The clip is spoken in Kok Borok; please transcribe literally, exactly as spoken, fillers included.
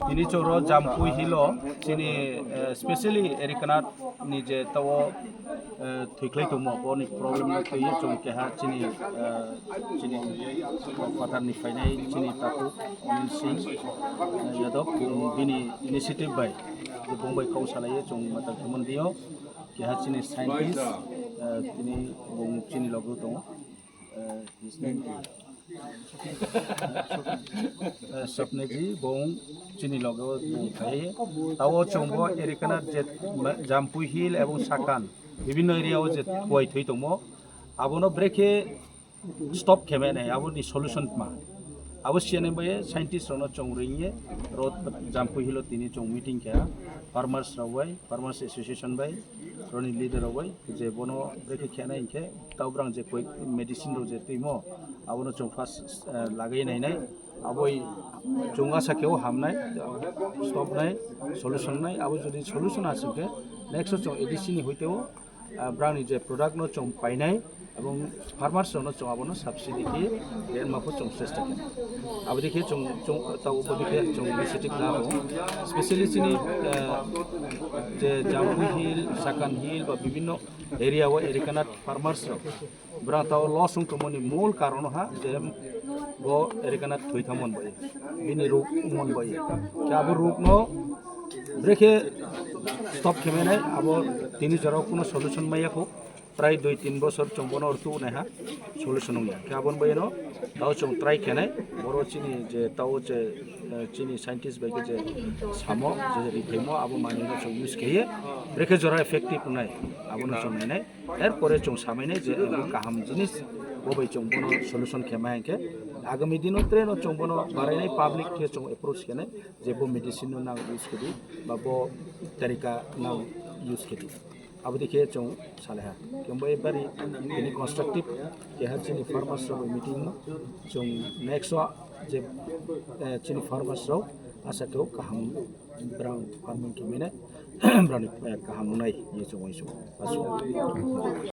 Tini choro Jampui hilo chini, eh, specially Erikanat ni je tao, eh, thwikhlai tongmo, boni problem no twiwi chwng keha chini, eh, chini phatar ni phainai chini takhuk Anil Singh, eh, Yadav, bini initiative bai, je bong bai kok salaiwi chwng mwtai khe manliyo, keha chini scientist, eh, tini bong chini logo tongo. Eh, his name, eh, Swapniji, bong chini logo bong khai. Tao chwngbo Erikanat je ma-, Jampui Hill ebong Sakan, bibinno area o je kuwai thwi tongmo, abono brekhe stop khe mane, aboni solution ma. Abo siyanai bai scientist rokno chwng ringye, ro Jampui Hill o tini chwng meeting kha, farmers rok bai, farmers association bai, roni leader rok bai, je bono brekhe khenai hinkhe, tao brang je koi medicine rok je twimo, abono chwng first, eh, lagwi nainai, aboi chwng asa khe o hamnai, stop nai, solution nai, abo jodi solution aswk khe, next o chwng A D C ni hoiteo, ah, brangni je product no chwng painai, ebong farmers rokno chwng abono subsidy khe rema pho chwng chesta khe. Aboni khe chwng, chwng, tao boni khe chwng initiative lago. Specially chini, eh, je Jampui Hill, Sakan Hill ba bibinno area o Erikanat farmers rok, brang tao loss wng tongmani mul karon ha je bo Erikanat thwi thangmon bai, bini ruk wngmon bai. Khe abo ruk no brekhe stop khe mane abo tini jora kuno solution maya kho. Prai dui tin bosor chwng bono rw tubu naiha, solution wngya. Khe aboni bagwino tao chwng try khenai, boro chini je tao je, eh, chini scientist bai khe je samo, je riphaimo, abo manwino chwng use kheye, brekhe jora effective wngnai, abono chwng nainai. Erpore chwng samainai je abo kaham jinis, bo bai chwng bono solution khe ma hinkhe, agami dino treno chwng bono barainai, public khe chwng approach khenai, je bo medicine no nang use khedi, ba bo tarika nang use khedi. Aboni khe chwng salaiha. Khe bo bari bini constructive keha chini farmers rok meeting no chwng next o je, eh, chini farmers rok asa khe kaham brang farming khe mene brang, eh, kaham nai ye chwng uaisu.